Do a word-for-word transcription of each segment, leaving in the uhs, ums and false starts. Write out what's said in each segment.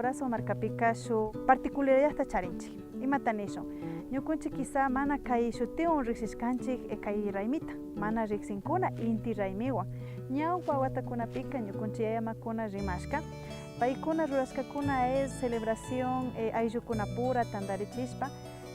Paso markapika shuk particularidadta charinchik. Imata nishun? Ñukunchik quizá mana kay shutiwan riksishkanchik, eh, kay raymita, mana riksinkuna inti raymiwan. Ñawpa watakunapika ñukunchik yayamakuna rimashka, paykuna rurashkakuna es celebración, eh, ayllukunapura tantarichishpa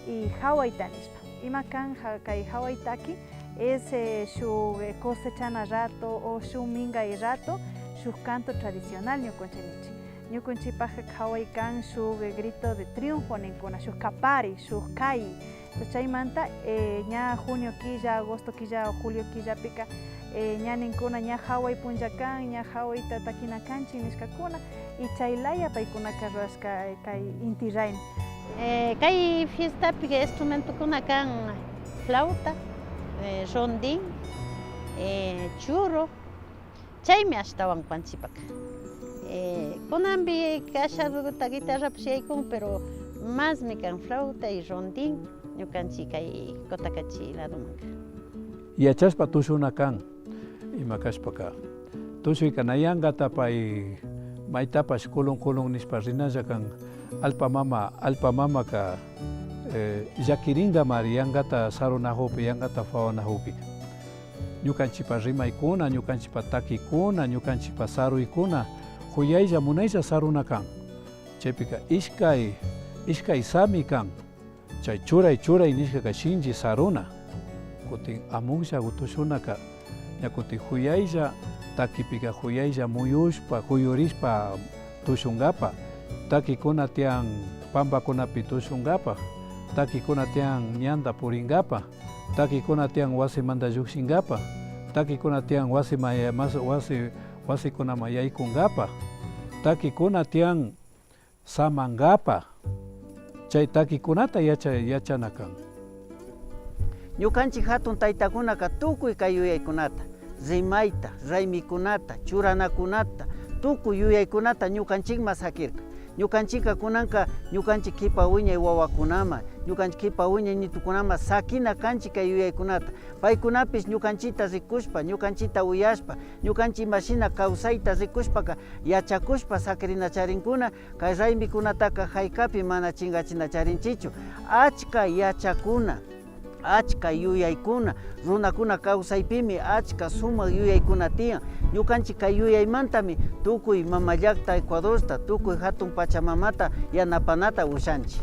y hawayta nishpa. Ima kan ha-, kay haway taki? Es, eh, shuk, eh, cosechana rato o shuk minkay rato, shuk canto tradicional ñukunchik ninchik. Ñukunchikpak haway kan shuk, eh, grito de triunfo ninkuna, shuk kapari, shuk kayi. Entonces, chaymanta, eh, ña junio killa, agosto killa, julio killapika, eh, ña ninkuna, ña haway punlla kan, ña hawayta takina kanchik nishkakuna, y chay laya paykunaka rurashka, eh, kay inti raymi. Eh, kay fiestapi instrumentokuna kan flauta, eh, rondín, eh, churu, chaymi ashtawan ñukanchikpaka. Eh, kunanpi kasharota guitarrapash yaykun, pero masmi kan flauta y rondín ñukanchik kay Cotacachi ladomanka. Yachashpa tushuna kan, ima kashpaka. Tushuyka na yankata pay maytapash kulun kulun nishpa rinalla kan. Allpa mama, allpa mamaka, eh, llakirinka mari yankata sarunakukpi, yankata fawanakukpika. Ñukanchikpa rimaykuna, ñukanchikpa takikuna, ñukanchikpa saruykuna, kuyaylla munaylla saruna kan. Chaypika ishkay, ishkay sami kan. Chay churay churay nishkaka shinchi saruna. Kutin amuklla tushunaka, ña kutin kuyaylla takipika kuyaylla muyushpa, kuyurishpa tushunkapa. Takikuna tiyan pampakunapi tushunkapa. Takikuna tiyan ñanta purinkapa. Takikuna tiyan wasimanta llukshinkapa. Takikuna tiyan wasima-, mas-, wasi-, wasikunaman yaykunkapa. Takikuna tiyan samankapa. Chay takikunata yacha-, yachana kan. Ñukanchik hatun taytakunaka tukuy kay yuyaykunata, rimayta, raymikunata, churanakunata, tukuy yuyaykunata ñukanchikman sakirka. Ñukanchikka kunanka ñukanchik kipa wiñay wawakunaman, ñukanchik kipa wiñay ñitukunaman sakina kanchik kay yuyaykunata. Paykunapish ñukanchikta rikushpa, ñukanchikta uyashpa, ñukanchik imashina kawsayta rikushpaka yachakushpa sakirina charinkuna, kay raymikunataka haykapi mana chinkachina charinchikchu. Achka yachakuna, achka yuyaykuna, runakuna kawsaypimi achka sumak yuyaykuna tiyan. Ñukanchik kay yuyaymantami tukuy mamallakta Ecuadorta, tukuy hatun pachamamata yanapanata ushanchik.